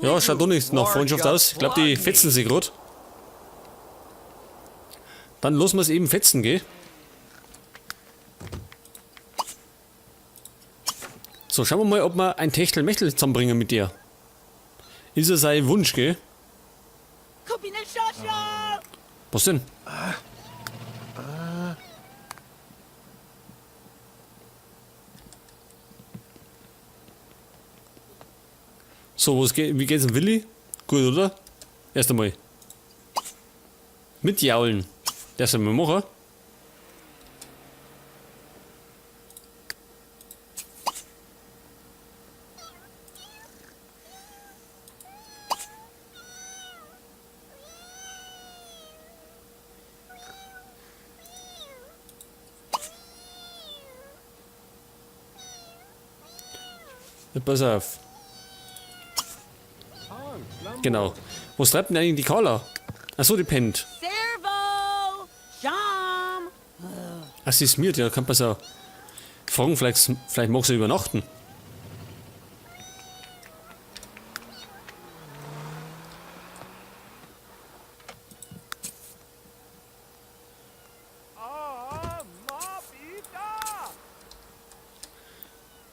Ja, schaut doch nicht nach Freundschaft aus. Ich glaube, die fetzen sich gerade. Dann lassen wir es eben fetzen, gell? So, schauen wir mal, ob wir ein Techtelmechtel zusammenbringen mit der. Ist ja sein Wunsch, gell? Was denn? So, was geht, wie geht's dem Willi? Gut, oder? Erst einmal. Mitjaulen. Das soll man machen. Ja, pass auf. Genau. Was treibt denn eigentlich die Carla? Achso, die pennt. Servo! Sham! Ach, sie ist miert, ja, kann man so fragen, vielleicht mag sie übernachten.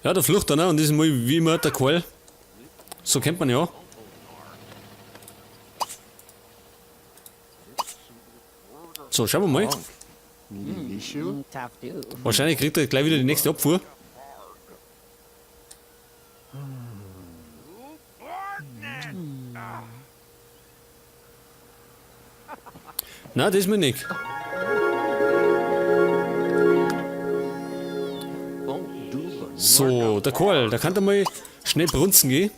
Ja, da flucht einer und das ist mal wie immer der Qual. So kennt man ja. So, schauen wir mal. Wahrscheinlich kriegt er gleich wieder die nächste Abfuhr. Na, das mir nicht. So, der Karl, der kann da mal schnell brunzen gehen.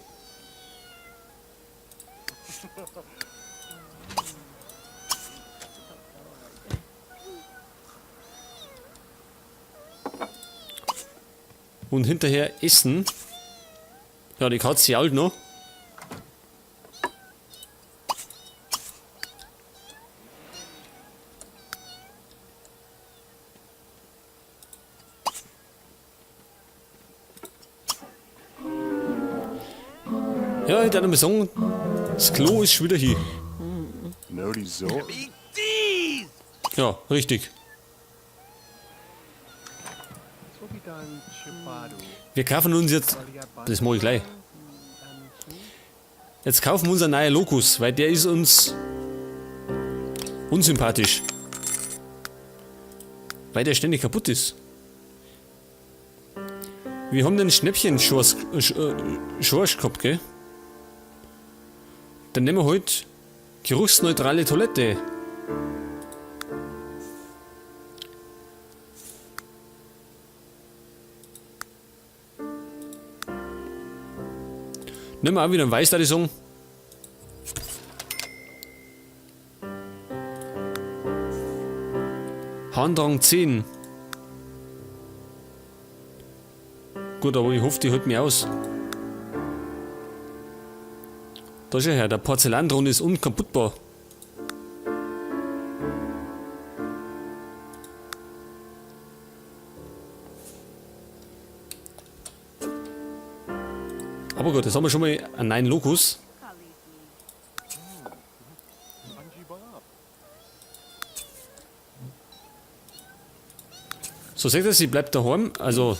Und hinterher essen. Ja, die Katze jault noch. Ja, ich würde mal sagen, das Klo ist schon wieder hier. Ja, richtig. Wir kaufen uns jetzt... Das mache ich gleich. Jetzt kaufen wir uns einen neuen Locus, weil der ist uns unsympathisch. Weil der ständig kaputt ist. Wir haben den Schnäppchen-Schorsch gehabt, gell? Dann nehmen wir heute geruchsneutrale Toilette. Nehmen wir auch wieder ein Weiß, da die sagen. Harndrang 10. Gut, aber ich hoffe, die hält mich aus. Da schau her, der Porzellanthron ist unkaputtbar. Aber gut, jetzt haben wir schon mal einen neuen Locus. So, seht ihr, sie bleibt daheim, also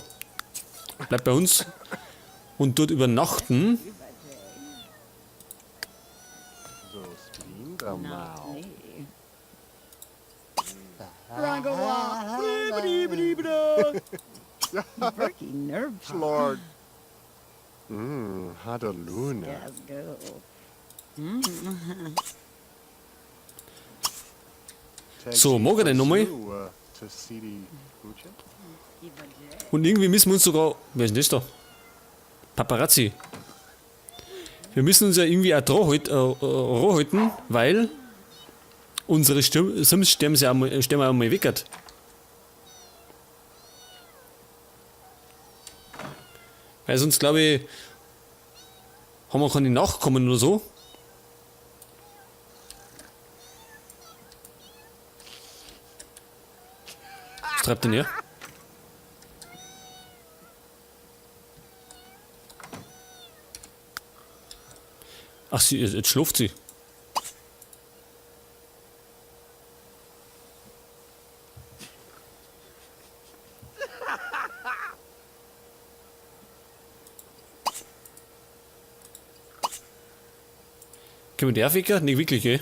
bleibt bei uns und dort übernachten. Lord. Hadaluna. So, mag er denn nochmal? Und irgendwie müssen wir uns sogar... Wer ist denn das da? Paparazzi. Wir müssen uns ja irgendwie auch dran halten, weil unsere Sims sterben sie auch mal, sterben auch mal weg. Weil sonst, glaube ich, haben wir keine Nachkommen oder so. Was treibt denn her? Ach, sie, jetzt schläft sie. Können wir die aufwecken? Nicht wirklich, gell?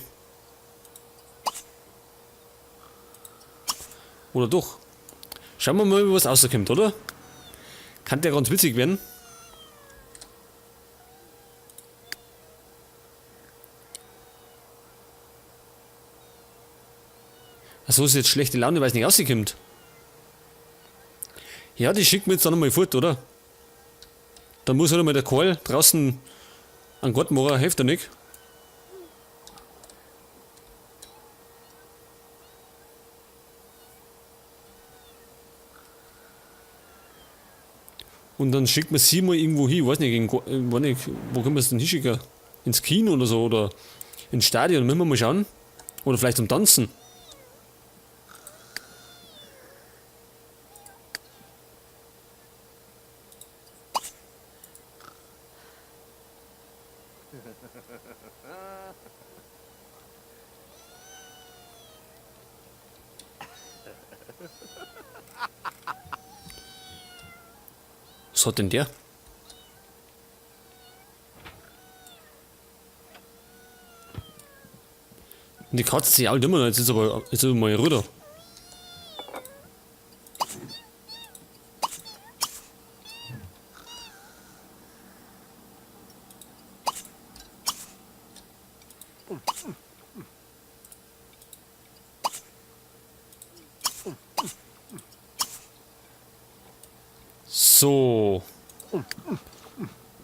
Oder doch? Schauen wir mal, was rauskommt, oder? Kann der ganz witzig werden. Achso, ist jetzt schlechte Laune, weil es nicht rauskommt. Ja, die schicken wir jetzt dann nochmal fort, oder? Dann muss halt einmal der Karl draußen an Garten machen, hilft ja nicht. Und dann schickt man sie mal irgendwo hin, weiß nicht, in, weiß nicht, wo können wir es denn hinschicken? Ins Kino oder so, oder ins Stadion, müssen wir mal schauen. Oder vielleicht zum Tanzen. Was hat denn der? Und die Katze sich auch immer noch, jetzt ist aber, jetzt ist aber mal rüber. So.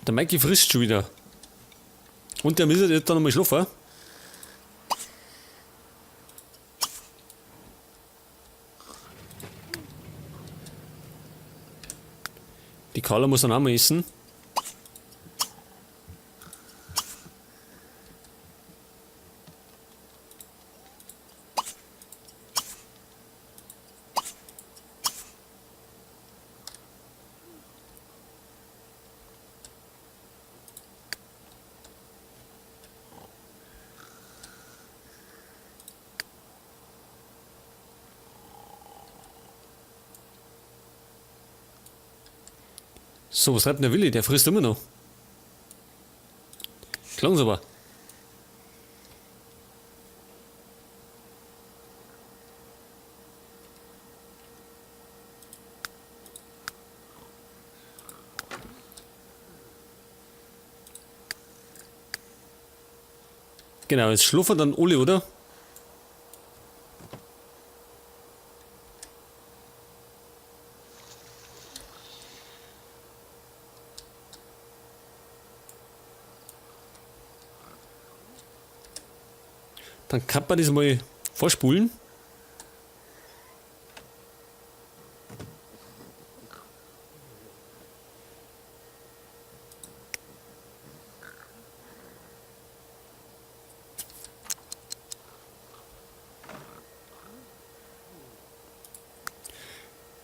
Der Mikey frisst schon wieder. Und der muss jetzt dann nochmal schlafen. Die Carla muss dann auch mal essen. So, was treibt denn der Willi? Der frisst immer noch. Klang's aber. Genau, jetzt schlafen dann alle, oder? Dann kann man das mal vorspulen.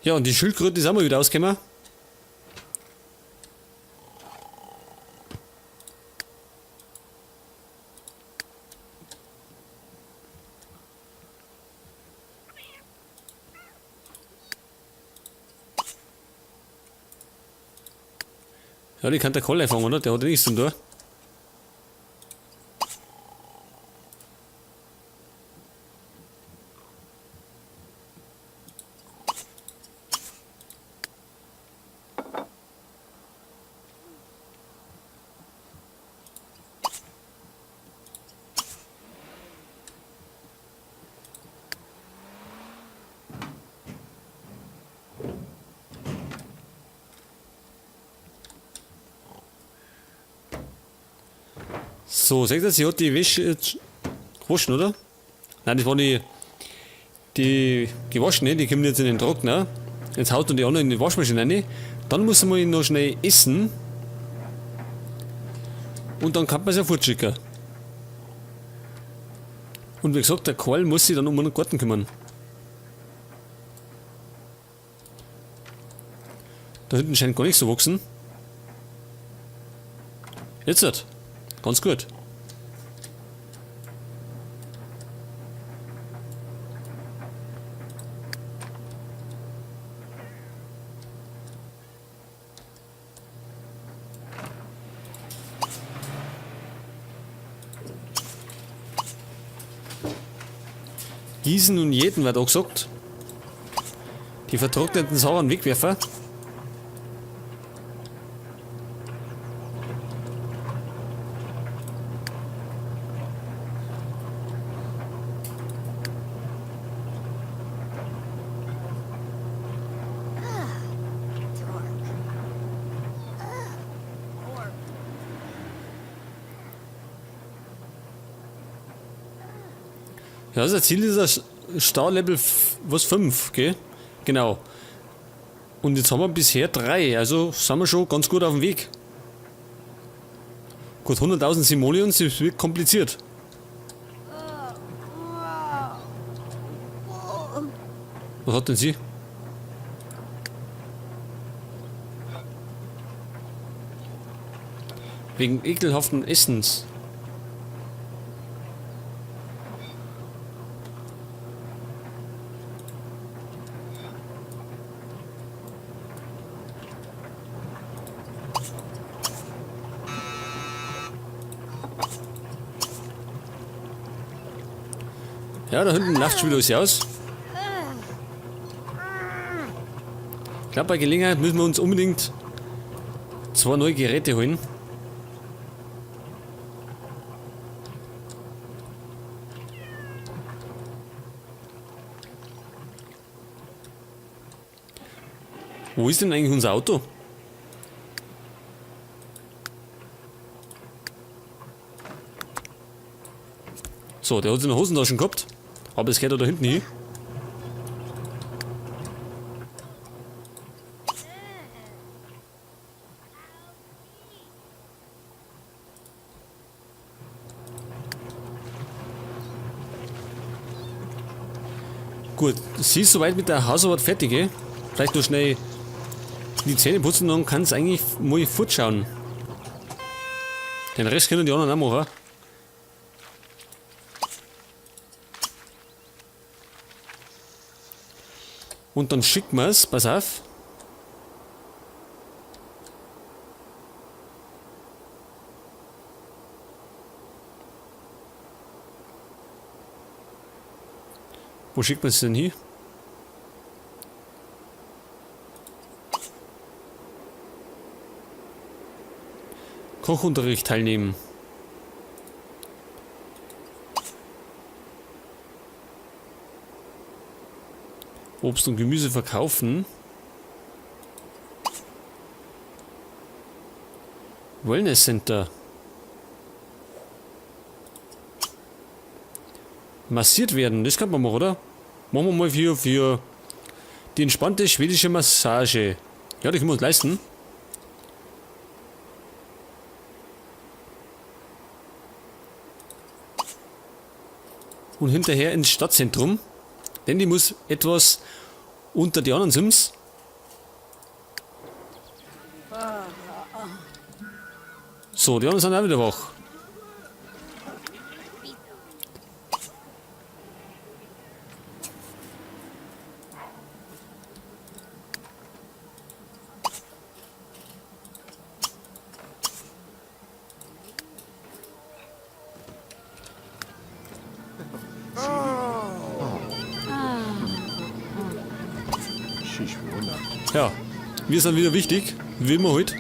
Ja, und die Schildkröte ist auch mal wieder ausgekommen. Ja, die kann der Kolle fangen, oder? Der hat ja nichts zum tun. So, seht ihr, sie hat die Wäsche jetzt gewaschen, oder? Nein, das war die gewaschene, die kommen jetzt in den Trockner. Jetzt haut und die andere in die Waschmaschine rein. Dann muss man noch schnell essen. Und dann kann man es ja fortschicken. Und wie gesagt, der Karl muss sich dann um den Garten kümmern. Da hinten scheint gar nichts zu wachsen. Jetzt halt. Ganz gut. Gießen und Jäten wird auch gesagt. Die vertrockneten Sachen wegwerfen. Ja, das Ziel ist ein Star Level was 5, gell? Genau. Und jetzt haben wir bisher 3, also sind wir schon ganz gut auf dem Weg. Gut, 100.000 Simoleons, das wird kompliziert. Was hat denn sie? Wegen ekelhaften Essens. Ja, da hinten läuft schon wieder alles aus. Ich glaub, bei Gelegenheit müssen wir uns unbedingt 2 neue Geräte holen. Wo ist denn eigentlich unser Auto? So, der hat seine Hosentaschen gehabt. Aber es geht ja da hinten hin. Gut, sie ist soweit mit der Hausarbeit fertig, gell? Vielleicht nur schnell die Zähne putzen, dann kann's eigentlich mal fortschauen. Den Rest können die anderen auch machen. Und dann schicken wir's, pass auf. Wo schickt man's denn hin? Kochunterricht teilnehmen. Obst und Gemüse verkaufen. Wellness Center. Massiert werden, das kann man machen, oder? Machen wir mal für die entspannte schwedische Massage. Ja, die können wir uns leisten. Und hinterher ins Stadtzentrum. Denn die muss etwas unter die anderen Sims. So, die anderen sind auch wieder wach. Ja, wir sind wieder wichtig, wie immer halt.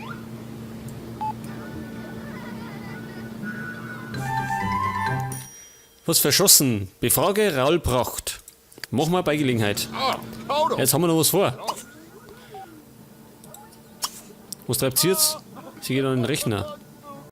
Was verschossen? Befrage Raul Pracht. Machen wir bei Gelegenheit. Jetzt haben wir noch was vor. Was treibt sie jetzt? Sie geht an den Rechner.